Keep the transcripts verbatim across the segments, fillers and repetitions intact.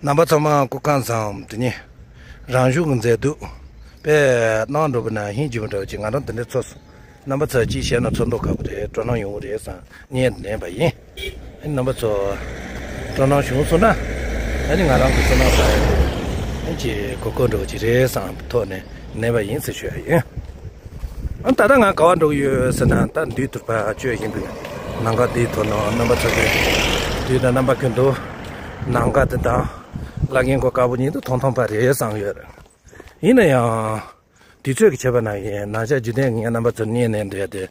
རྣམ་པ་ཚང་མ་སྐུ་ཁམས་བཟང་། དེ་ནས་རང་ཤུགས་ཀྱི་མཛེས་སྡུག་དཔེ་གནང་འགྲོ་བ་ན་ཧིན་ཇི་མི་འདྲ་བ་ཅིག་ང་རང་དེ་འདྲའི་ཚོར་སོང་། རྣམ་པ་ཚོ་ཅིག་བཤད་ན་ཚོར་མདོག་ཁ་པོ་རེད། སྤྲོ་སྣང་ཡོང་གི་རེད་བསམ་ངས་ལན་པ་ཡིན། རྣམ་པ་ཚོ་སྤྲོ་སྣང་བྱུང་སོང་ན། ཨ་ནི་ང་རང་གི་བསོད་ནམས་ལ་ཅིག་གོ་སྐབས་འདྲ་བ་ཅིག་རེད་བསམ་ཐོག་ནས་ལན་པ་ཡིན་ཟེར་ཞུ་ཡ་ཡིན། ཨ་ད་ལྟ་ང་ག་བ་འགྲོ་གི་ཡོད་ཟེར་ན། ད་འདུས་ཐུར་པ་བཅོས་ཡིན་པའི་ནང་ག་འདིའི་ཐོག་ནང་རྣམ་པ་ཚོ་གི་འདུས་དང་རྣམ་པ་ཀུན་ཏུ་ནང་ག་དེ་དང་བླ་རྒན་གོ་དཀར་པོ་གཉིས་དུ་ཐོང་ཐོང་པ་རེད་བསམ་ཡོད། ཡིན་ན་ཡང་དུས་ཚོད་ཀྱི་ཁྱད་པར་ན་ཡིན་ན་ཆ་རྒྱུ་ལྡན་ངས་རྣམ་པ་ཚོ་གཉིས་ནས་འདུས་ཏེ་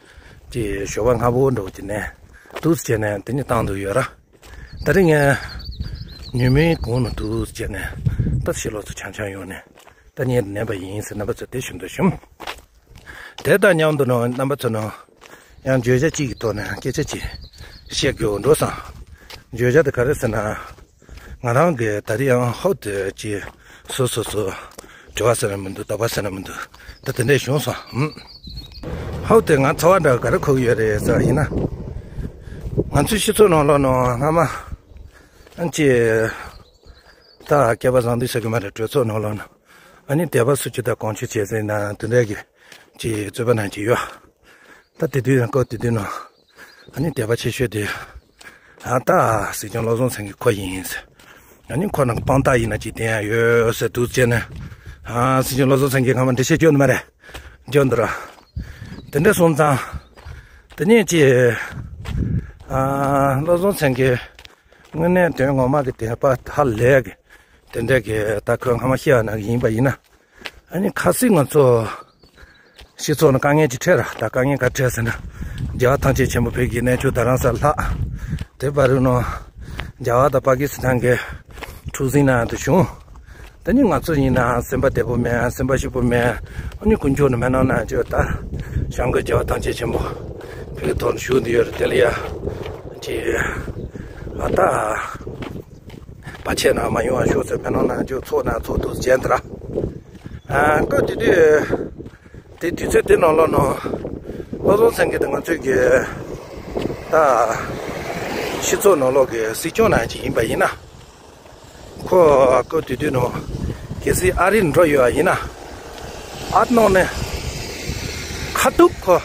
ཅི་ཞོགས་པ་སྔ་པོ་འགྲོ་གི་ནས་དུས་བྱས་ནས་དེ་ནི་བཏང་འདུག་ཡོད་ར། ད་རིང་ངས་ཉི་མའི་གུང་ནས་དུས་བྱས་ནས་ད་ཕྱི་ལོགས་སུ་ཆང་ཆང་ཡོང་ནས་ད་ཉལ་ནས་པ་ཡིན་ཟེར་རྣམ་པ་ཚོ་དེ་ཞུ་འདོད་བྱུང་། དེ་དང་མཉམ་དུ་ནང་རྣམ་པ་ཚོ་ནང་ཡང་བརྗོད་བྱ་གཅིག་གི་ཐོག་ནས་སྐད་ཆ་གཅིག་བཤད་དགོས་འགྲོ་སོང་། བརྗོད་བྱ་དེ་ག་རེ་ཟེར་ན། ང་རང་གི་ད་རེས་ཡང་ཧོབ་ཏེ་ཅི་སོ་སོ་སོ་དྲི་བ་ཟེར་ན་མི་འདུག་དོགས་པ་ཟེར་ན་མི་འདུག་ད་དེ་འདྲས་བྱུང་སོང་། ཧོབ་ཏེ་ང་ཚོར་བ་འདྲ་ག་རེ་འཁོར་གི་ཡོད་རེད་ཟེར་བ་ཡིན་ན། ང་ཚོའི་སྤྱི་ཚོགས་ནང་ལོགས་ནང་སྔ་མ་ཨ་ཅི་ད་སྐལ་པ་བཟང་འདུས་ཟེར་གི་མ་རེད། གྲོས་ཚོགས་ནང་ལོགས་ན་ཨ་ནི་དད་པ་སུ་ཅི་དང་གོང་ཆེ་བྱས་ཟིན་ན་དེ་འདྲས་གི་ཅི་རྩོད་པ་ནང་ཅི་ཡོད། ད་དེ་དུས་ཡང་སྐབས་དེ་དུས་ན་ཨ་ནི་དད་པ་ཆེ་ཤོས་དེ་ཨ་ད་སྲིད་སྐྱོང་བློ་བཟང་སེང་གེ་ཁོ་ཡིན། ཨ་ནི་ཁོ་ནང་དཔང་རྟགས་ཡིན་ན་ཅིག་བསྟན་ཡ་ཡོད་ཟེར་དུས་བྱས་ནས་ཨ་སྲིད་སྐྱོང་བློ་བཟང་སེང་གེ་སྔ་མ་འགྲེལ་བཤད་སྐྱོན་འདུག་མ་རེད། སྐྱོན་འདུག་ར། དེ་འདྲ་སོང་ཙང་དེ་ནས་ཅི་ཨ་བློ་བཟང་སེང་གེ་དངོས་གནས་དོན་ངོ་མ་གི་དད་པ་ཧ་ལས་གི་དེ་འདྲ་གི་ད་ཁོས་སྔ་མ་བཤད་ཡ་ན་ཡིན་པ་ཡིན་ན། ཨ་ནི་ཁ་སང་ང་ཚོ་སྤྱི་ཚོགས་ནང་དཀའ་ངལ་ཅིག་འཕྲད་ར། ད་དཀའ་ངལ་ག་འཕྲད་ཟེར་ན། རྒྱལ་བ་ཐམས་ཅད་མཁྱེན་པ་བོད་ཀྱི་གནས་མཆོག་རྡ་རམ་ས་ལ་ལྷག་དེ་བར་དུ་ནང་རྒྱ་གར་དང་པ་ཀི་སི་ཐན་གྱི་འཁྲུག་ཟིང་ནང་དུ་བྱུང་། ད་ནི་ང་ཚོ་ཡིན་ན་སེམས་པ་བདེ་པོ་མེད། སེམས་པ་སྐྱིད་པོ་མེད། ཨ་ནི་དཀོན་མཆོག་ནི་མི་གནང་ན་ཅོ་ད་བྱང་གི་རྒྱལ་བ་ཐམས་ཅད་མཁྱེན་པ་བོད་ཀྱི་ཐོག་ནས་བཞུགས་འདི་ཡོད་རེད། དེ་ལ་ཡ་ཅི་ཨ་ད། བར་ཆད་ནང་མ་ཡོང་བ་ཤོག་ཟེར་མི་ནང་ན་འཇོག་ཚོགས་ན་ཚོགས་འདུ་བྱས་འདི་ར། ཨ་སྐབས་དེ་དུས་དེ་དུས་ཚོད་དེ་ནང་ལོགས་ནང་བློ་བཟང་སེང་གེ་དང་ང་ཚོའི་གི་ད་སྤྱི་ཚོགས་ནང་ལོགས་ཀྱི་སྲིད་སྐྱོང་ནང་ཅིག་ཡིན་པ་ཡིན་ན། ཁོ་སྐབས་དེ་དུས་ནང་གལ་སྲིད་ཨ་རིར་འགྲོ་ཡོད་པ་ཡིན་ན། ཨ་ནང་ནས་ཁ་ཐུག་ཁོ་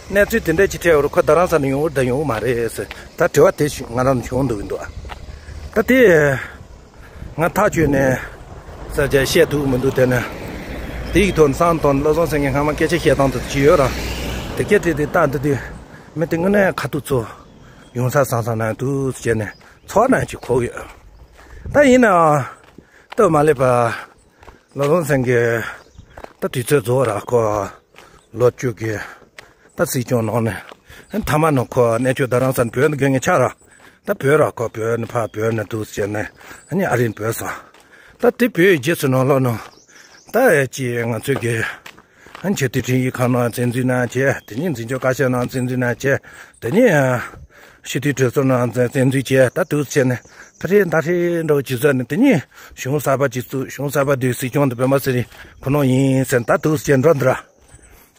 གནས་ཚུལ་དེ་འདྲ་ཅིག་འཕྲད་ཡོད་རུང་ཁོ་རྡ་རམ་ས་ལ་ཡོང་བར་ད་ཡོང་མ་རེད་ཟེར་ད་དྲི་བ་དེ་ཞིག་ང་རང་བྱུང་འདུག་འདུག་ད་དེ། ང་ཐག་ཆོད་ནས་ས་ཆ་བཤད་ཐུབ་མི་འདུག་དེ་ནས་དེ་ཡི་ཐོག་ནས་སང་དང་བློ་བཟང་སེང་གེ་སྔ་མ་སྐད་ཆ་བཤད་སྟངས་དེ་ཅི་ཡོད་ར། དེ་སྐད་ཆ་དེ་ལྟ་འདི་དུས་མི་དེ་དངོས་གནས་ཁ་ཐུག་ཚོ་ཡོང་ས་སང་སང་ན་འདུག་བྱས་ནས་ཚོར་ན་ཅིག་གོ་ཡོད། ད་ཡིན་ནའང་སྟབས་མ་ལེགས་པ་བློ་བཟང་སེང་གེ་ད་དུས་ཚོད་རྫོགས་ར་ཁོ། ལོ་བཅུ་གི་ད་སྲིད་སྐྱོང་ནང་ནས་མཐའ་མ་ནང་ཁོ་གནས་མཆོག་རྡ་རམ་ས་ནས་བོད་ནས་དགོས་ངེས་ཆགས་ར། ད་བོད་ར་ཁོ་བོད་ནས་ཕར་བོད་ནས་འདུག་བྱས་ནས་ཨ་ནི་ཨ་རིར་བོད་སོང་། ད་དེ་བོད་ཡི་རྗེས་སུ་ནང་ལོགས་ནང་ད་ཨེ་ཅི་ང་ཚོས་གི་ཨ་ནི་ཆེས་མཐོའི་ཁྲིམས་ཡིག་ཁང་ནང་བཙན་འཛུལ་གནང་བྱས། དེ་ནས་འཛིན་སྐྱོང་བཀའ་ཤག་ནང་བཙན་འཛུལ་གནང་བྱས། དེ་ནས་སྤྱི་འཐུས་གྲོས་ཚོགས་ནང་བཙན་འཛུལ་བྱས། ད་འདུག་བྱས་ནས་ཕ་རེ་ད་རེ་འགྲོ་བྱེད་ས་ནས་དེ་ནས་གཞུང་གསར་པ་ཅིག་བཙུགས། གཞུང་གསར་པ་དེའི་སྲིད་སྐྱོང་དེ་སྤེན་པ་ཚེ་རིང་ཁོ་ནོ་ཡིན་ཟེར་ད་འདུག་བྱས་འགྲོ་འདི་ར།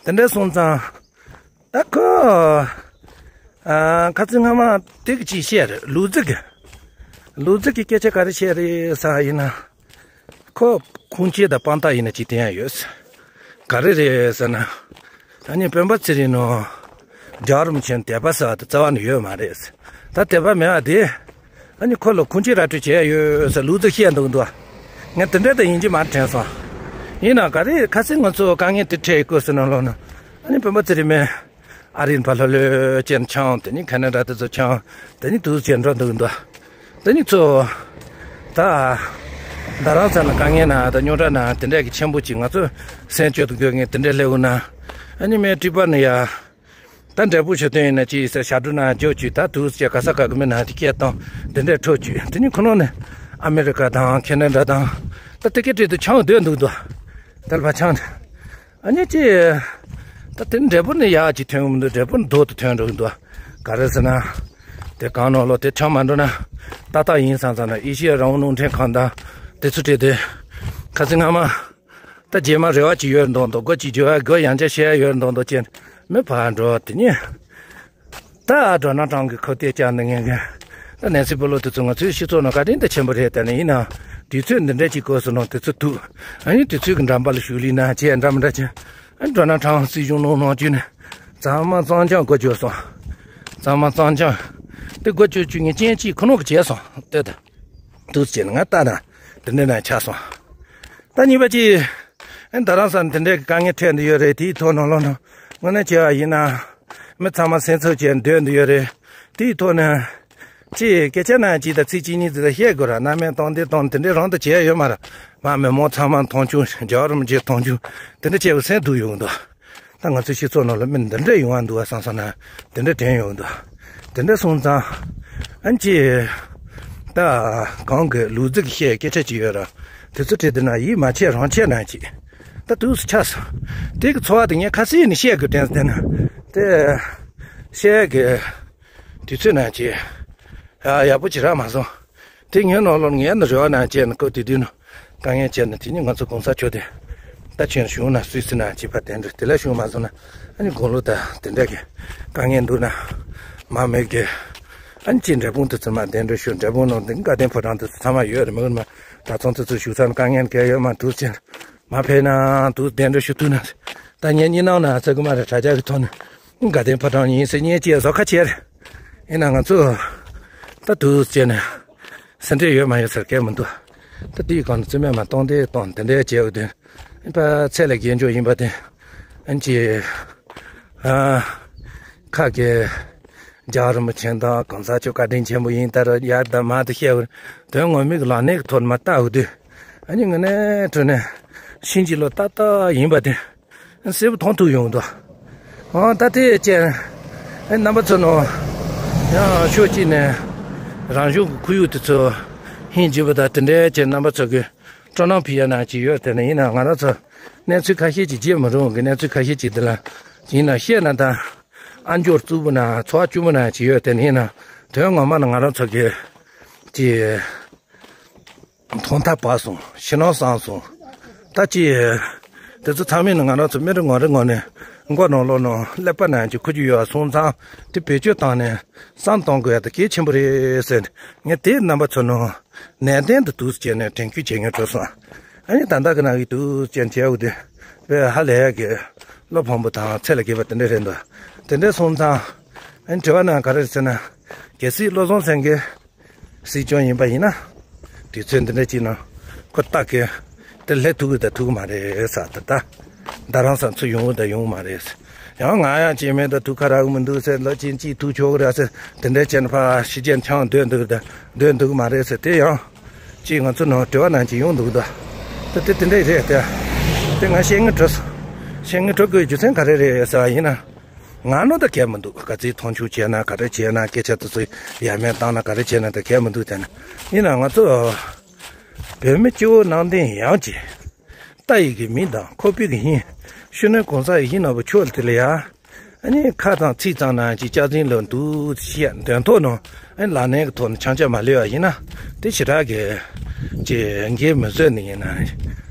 དེ་འདྲ་སོང་ཙང་ད་ཁོ་ཨ་ཁ་ཚིག་སྔ་མ་དེ་གི་ཅིག་བཤད་རེད། ལུག་རྫི་གི་ལུག་རྫི་གི་སྐད་ཆ་ག་རེ་བཤད་རེད་ཟེར་ཡིན་ན། ཁོ་ཁུངས་སྐྱེལ་དང་དཔང་རྟགས་ཡིན་ན་ཅིག་བསྟན་ཡ་ཡོད། ག་རེ་རེད་ཟེར་ན། ཨ་ནི་སྤེན་པ་ཚེ་རིང་ནོ། རྒྱལ་བ་རིན་པོ་ཆེ་དད་པ་ཟེར་བ་དེ་རྩ་བ་ནས་ཡོད་མ་རེད། ད་དད་པ་མེད་པ་དེ། ཨ་ནི་ཁོ་ལ་ཁུངས་སྐྱེལ་ར་སྤྲོད་བྱས་ཡོད་ཟེར་ལུག་རྫི་བཤད་འདུག་འདུག་ངས་དེ་འདྲ་དེ་ཡིན་གྱི་མ་དྲན་སོང་། ཡིན་ན་ག་རེ་ཁ་སང་ང་ཚོ་དཀའ་ངལ་དེ་འཕྲད་ཡོད་སྐོར་ཟེར་ན་ལོ་ན། ཨ་ནི་སྤེན་པ་ཚེ་རིང་མས་ཨ་རིར་ཕར་ལྷོད་ལྷོད་བྱས་ནས་ཆང་དེ་ནི་ཁ་ན་ཌ་དེ་ཚོ་ཆང་དེ་ནི་དུས་བྱས་འགྲོ་འདུག་འདུག་དེ་ནི་ཚོ་ད་རྡ་རམ་ས་ལ་དཀའ་ངལ་ན་ད་རྙོག་དྲ་ན་དེ་འདྲ་གི་ཆེན་པོ་ཅིག་ང་ཚོ་སེམས་སྐྱོ་དུ་དགོས་ངེས་དེ་འདྲ་སླེབས་འོང་ན། ཨ་ནི་མས་ཀྲི་པ་ནི་ཡ། ད་འབྲས་བུ་ཞུ་དོན་ཡིན་ན་ཅི་ཟེར་ཞབས་བྲོ་ན་འཇོག་བཅུག་ད་དུས་ཚོད་ག་ས་ག་གི་མི་ན་དེ་སྐད་བཏང་དེ་འདྲས་འཕྲོག་བཅུག་དེ་ནི་ཁོ་ནོ་ནི་ཨ་མེ་རི་ཀ་དང་ཁེ་ན་ཌ་དང་ད་དེ་སྐད་བྲིས་དུ་ཆང་སྡོད་འདུག་འདུག་དལ་བ་ཆང་དེ་ཨ་ནི་ཅི་ད་དེ་འབྲས་བུ་ནི་ཡག་ཅིག་ཐོན་གི་མི་འདུག་འབྲས་བུ་ནི་རྡོག་ཏུ་ཐོན་འགྲོ་གི་འདུག་ག་རེ་ཟེར་ན་དེ་གང་ནོ་ལོ་དེ་ཆང་མ་འགྲོ་ན་ཏག་ཏག་ཡིན་བསམ་བསམ་ན་ཨེ་ཤེ་ཡ་རང་དབང་རླུང་འཕྲིན་ཁང་དང་དེ་ཚོ་བྲིས་དེ་ཁ་སང་སྔ་མ། ད་རྗེས་མ་རེ་བ་ཅིག་ཡོད་མདོག་མདོག་སྒོ་ཅིག་འཇུ་བ་སྒོ་ཡང་བསྐྱར་ཕྱེ་ཡ་ཡོད་མདོག་མདོག་ཅན་མི་ཕར་འགྲོ་དེ་ཉིད། ད་ཌོ་ནལ་ཊམ་གི་ཁོ་ཏེ་བཅར་ནས་ངས་གི་ ད་གནས་ཚུལ་སྤོ་ལོ་དེ་ཚོ་ང་ཚོའི་སྤྱི་ཚོགས་ནང་བཀའ་དྲིན་དེ་ཆེན་པོ་རེད། ད་ནི་ཡིན་ནའང་དུས་ཚོད་འདི་འདྲ་ཅིག་བཀོད་སོང་ན་དུས་ཚོད་ཐུག་ཨ་ནི་དུས་ཚོད་ཀྱི་འགྲམ་པ་ལ་ཞུགས་ལི་ན་བྱས་འདྲ་མི་འདྲ་བྱས། ཨ་ནི་འགྲོ་ན་ཁྲང་སྲིད་གཞུང་ནང་ནང་བརྒྱུད་ནས་གཙང་མ་གཙང་རྐྱང་སྒོ་བརྒྱབ་སོང་། གཙང་མ་གཙང་རྐྱང་དེ་སྒོ་བརྒྱབ་བཅུག་ངས་རྐྱེན་གཅིག་ཁོ་ནོ་གི་བྱས་སོང་ལྟོས་དང་། དུས་ཚོད་ང་ལྟ་ན་དེ་འདྲ་ན་ཆགས་སོང་། ད་གཉིས་པ་ཅིག་ཨ་ནི་ད་རང་ས་ནས་དེ་འདྲའི་དཀའ་ངལ་འཕྲད་འདི་ཡོད་རེད། དེའི་ཐོག་ནང་ལོགས་ནང་དངོས་གནས་བྱས་པ་ཡིན་ན་མི་ཚང་མ་སེམས་ཚོར་བྱས་སྡོད་འདི་ཡོད་རེད། དེའི་ཐོག་ནས་ཅིག་སྐད་ཆ་ན་ཅིག་དང་ཚིག་གཅིག་གཉིས་ཙམ་བཤད་དགོས་ར། རྣམ་སྨིན་གཏོང་འདི་གཏོང་དེ་འདྲའི་རང་དུ་བྱས་ཡོད་མ་རེད། མ་མི་མང་ཚང་མ་མཐོང་ཆུང་རྒྱལ་བ་རིན་པོ་ཆེ་མཐོང་ཆུང་དེ་འདྲ་བྱས་པའི་སེམས་སྡུག་ཡོང་འདུག་ད་ང་ཚོའི་སྤྱི་ཚོགས་ནང་ལ་མི་འདི་འདྲ་ཡོང་བ་འདུག་བ་བསམ་སོང་ན་དེ་འདྲ་དྲན་ཡོང་འདུག་དེ་འདྲ་སོང་ཙང་ཨ་ནི་ཅིག་ད་གང་གི་ལུག་རྫི་གི་བཤད་སྐད་ཆ་ཅིག་ཡོད་ར། དེ་ཚོ་དྲིས་དེ་ན་ཡིད་མ་ཆེས་རང་ཆེས་ན་ཅིག་ད་དུས་སུ་ཆགས་སོང་། དེ་གི་ཚོར་བ་དེ་ངས་ཁ་སང་ནས་བཤད་དགོས་དྲན་སོང་། དེ་ན་དེ་བཤད་གི་དུས་ཚོད་ན་ཅིག་ཡག་པོ་ཅིག་རག་མ་སོང་། དེ་ངའི་ནང་ལོགས་ངའི་ནང་རེ་བ་ནང་བྱས་ནས་སྐབས་དེ་དུས་ནང་དཀའ་ངལ་བྱས་ནས་དེ་ནི་ང་ཚོ་གོང་ས་མཆོག་དེ་ད་ཁྱོད་བྱུང་ན་སུས་སུ་ན་བྱེད་པ་དེ་འདྲ་དེ་ལ་བྱུང་མ་སོང་ན་ཨ་ནི་དགུང་ལོ་ད་དེ་འདྲ་གི་དཀའ་ངལ་འདུག་ན་མ་མེད་གི་ཨ་ནི་ཅི་འབྲས་སྤུངས་དུ་ཚུར་མ་དེ་འདྲ་ཞུ། འབྲས་སྤུངས་ནང་དེ་དགའ་ལྡན་ཕོ་བྲང་དུ་ཚང་མ་ཡོད་རེད། མི་མ་གྲྭ་ཚང་དུ་ཚུར་བཞུགས་ས་ན་དཀའ་ངལ་གལ་ཡོད་མ་འདུག་ཅེས་མ་ཕེབས་ན་འདུག་དེ་འདྲ་ཞུ་ཐུབ་ན་ད་ངས་གཉིད་སྣང་ན་ཚ་གི་མ་རེད། དྲ་རྒྱ་གི་ཐོག་ནས་དགའ་ལྡན་ཕོ་བྲང་ཡིན་ཟེར་ཉེས་ཅེས་བཟོ་ཁ་ཆེ་རེད། ཡིན་ན་ང་ཚོ་ད་འདུག་ཅེས་ནས། སེམས་ཁྲལ་ཡོད་མ་ཡོད་ཟེར་གལ་མི་འདུག་ད་དེའི་སྒང་ནས་རྩིས་མེད་མ་གཏོང་དེ་གཏོང་དེ་འདྲའི་བྱས་འོ་དེ། ཨ་ཕ་ཚེ་ལ་དགེ་འཇོག་ཡིན་པ་དེ། ཨན་ཅི། ཨ། ཁ་གི། རྒྱལ་རིན་པོ་ཆེ་དང་གོང་ས་མཆོག་བཀའ་དྲིན་ཆེན་པོ་ཡིན་ད་ར་ཡར་དང་མར་དུ་བཤད་འོ། དོན་ངོ་མའི་ལག་གནས་ཀྱི་ཐོག་མ་ལྟ་འོ་དུས། ཨ་ནི་ངོ་ནས་གྲོ་ནས། ཤིན་ཅི་ལོ་ཏག་ཏག་ཡིན་པ་དེ། གསལ་པོ་མཐོང་ཐུབ་ཡོང་འདུག་ཨ་ད་ལྟའི་ཅན། ཨེ་རྣམ་པ་ཚོ་ནོ། ཡང་ཕྱོགས་གཅིག་ནས། རང་བྱུང་གི་ཁོར་ཡུག་དེ་ཚོ། ཧིན་བྱེད་པ་དང་དེ་འདྲའི་ཅན་རྣམ་པ་ཚོ་གི། སྤྲོ་སྣང་ཕུལ་ཡ་ན་ཅིག་ཡོད་དེ་ནས་ཡིན་ན་ང་རང་ཚོ། གནས་ཚུལ་ཁ་ཤས་ཅིག་བརྗེད་མི་རུང་གི་གནས་ཚུལ་ཁ་ཤས་ཅིག་འདི་ལ། ཡིན་ན་བཤད་ན་ད། ཨ་འབྱོར་རྩུབ་པོ་ན་ཚོར་བ་སྐྱུར་པོ་ན་ཅིག་ཡོད་དེ་ནས་ཡིན་ན། དོན་ངོ་མ་ནི་ང་རང་ཚོ་གི། ཅིག་མཐོང་ཐག་བབས་སོང་། ཕྱི་ནང་གསང་སོང་། ད་ཅི། དེ་ཚོ་ཚང་མས་ནི་ང་རང་ཚོ་མི་རེ་ངོ་རེ་ངོ་ནས་མགོ་ནང་ལོགས་ནང་ཀླད་པ་ནང་གི་ཁུ་རྒྱུ་ཡོད་པ་སོང་ཙང་དེ་བེད་སྤྱོད་བཏང་ནས་བསམ་གཏོང་དགོས་ཡ་དེ་གལ་ཆེན་པོ་རེད་ཟེར་ནས་ངས་དེ་རྣམ་པ་ཚོ་ནང་ནན་ཏན་དུ་འདུག་སེ་བྱས་ནས་དྲན་སྐུལ་བྱེད་མཁན་བྱུང་སོང་། ཨ་ནི་ད་ལྟ་གི་ནང་གི་འདུག་སེ་བྱས་བྱས་འོ་དེ་བས་ཧ་ལས་ཡ་གི་བློ་ཕམ་པོ་དང་ཚད་ལས་བརྒལ་བ་དེ་འདྲ་རེད་འདུག་དེ་འདྲ་སོང་ཙང་ཨ་ནི་དྲི་བ་ནང་ག་རེ་རེད་ཟེར་ན་གལ་སྲིད་བློ་བཟང་སེང་གེ་སྲིད་སྐྱོང་ཡིན་པ་ཡིན་ན། དུས་ཚོད་འདི་འདྲ་ཅིག་ནང་ཁོ་ལྟ་གི་དེ་སླེབས་ཐུབ་ཀྱི་དང་ཐུབ་ཀྱི་མ་རེད་ཟེར་ད་ལྟ་རྡ་རམ་ས་ཚུར་ཡོང་གི་དང་ཡོང་གི་མ་རེད་ཟེར། ཡང་ང་ཡང་སྐྱེ་དམན་དང་ཐུག་ཁ་རག་གི་མི་འདུག་ཟེར་ལོ་ཅིག་ཅིག་ཐུག་ཆོག་གི་རེད་ཟེར་དེ་འདྲ་བྱས་ནས་ཕར་ཕྱི་རྒྱལ་འཁྱམས་སྡོད་འདུག་གི་དང་སྡོད་འདུག་གི་མ་རེད་ཟེར་དེ་ཡང་ཅིག་ང་ཚོ་ནང་དྲི་བ་ནང་ཅིག་ཡོང་འདུག་གི་ད་དེ་དེ་དེ་འདྲ་རེད་དེ། དེ་ང་བཤད་ངེས་འགྲོ་སོང་། བཤད་ངེས་འགྲོ་དགོས་རྒྱུ་མཚན་ག་རེ་རེད་ཟེར་བ་ཡིན་ན། ང་ནོ་ད་གལ་མི་འདུག་ག་ཚོད་མཐོང་ཆུང་བྱས་ན་ག་རེ་བྱས་ན་སྐད་ཆ་དེ་ཚོ་ཡ་མེད་བཏང་ན་ག་རེ་བྱས་ན་ད་གལ་མི་འདུག་དེ་ན་ཡིན་ན་ང་ཚོ་བོད་མི་སྤྱི་བོ་ནང་བསྟན་ཡང་གཅིག་ལྟ་ཡི་གི་མིང་དང་ཁོག་པའི་གི་ཧིང་ཤུ་ནན་གོང་ས་ཡི་ཧིང་ནོར་བུ་མཆོག་དེ་ལ་ཡ་ཨ་ནི་ཁ་དང་ཚིག་ཙམ་ན་གཅིག་སྐྱག་རྫུན་ལ་འདུག་ཞེས་འདོན་ཐོག་ནང་ཨ་ནི་ལག་ལེན་གི་ཐོག་ནས་ཆང་ཆ་མ་ལུས་པ་ཡིན་ན་དེ་ཞེ་དྲག་གི་ཅེས་འགན་མི་བཟོད་ནི་ཡིན་ན་ཨ་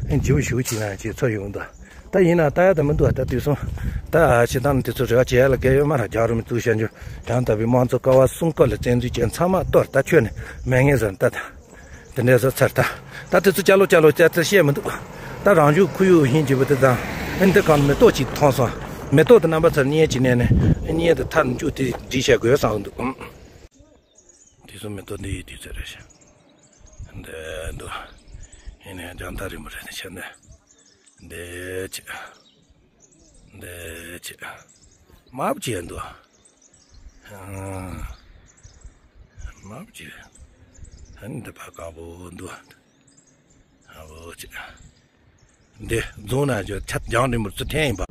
ནི་འཇིབ་ཞུགས་བྱས་ན་ཅེས་ཚོར་ཡོང་འདུག་ད་ཡིན་ན་ལྟ་ཡ་ད་མི་འདུག་ད་དུས་སོང་། ད་ཕྱི་ཐང་དེ་ཚོ་རེ་བ་བྱེད་ཡ་ལ་གལ་ཡོད་མ་ར། རྒྱལ་རིན་པོ་ཆེ་ཤར་འབྱོར་དང་ལྟ་བུའི་དམངས་གཙོ་ཀ་བ་གསུམ་སྐོར་ལ་བཙན་འཛུལ་ཅན་ཚང་མ་གཏོར་ད་ཁྱོད་ནས་མེད་ངེས་ཟེར་ད་ད་དེ་འདྲས་བཟོ་ཚར་ད། ད་དེ་ཚོ་ཅ་ལོ་ཅ་ལོ་ཅ་ཚེ་བཤད་མི་འདུག་ད་རང་བྱུང་ཁོར་ཡུག་ཧིན་གྱི་བུ་དེ་དང་ཨེ་འདི་གང་མེ་ཏོག་ཅིག་མཐོང་སོང་། མེ་ཏོག་དེ་རྣམ་པ་ཚོར་བརྙན་ཅིག་ནས་ནས་བརྙན་དེ་མཐར་མཇུག་དེ་བྲིས་བྱ་དགོས་བསམ་འདུག་དེ་ཚོ་མེ་ཏོག་འདི་ཡི་དུས་ཚོད་རེད་ཤག་འདི་འདུག་ཡིན་ནའི་རྒྱང་ཐག་རིང་པོ་རེད་ཤག་འདི། འདི་ཅི། འདི་ཅི། མ་བྱེད་འདུག་མ་བྱེད། འདི་ཕ་དཀར་པོ་འདུག་ཨ་བོ་ཅི། འདི་རྫོང་ན་ཅོ་ཆ་རྒྱང་རིང་པོར་ཚུར་འཐེན་ཡིན་པ།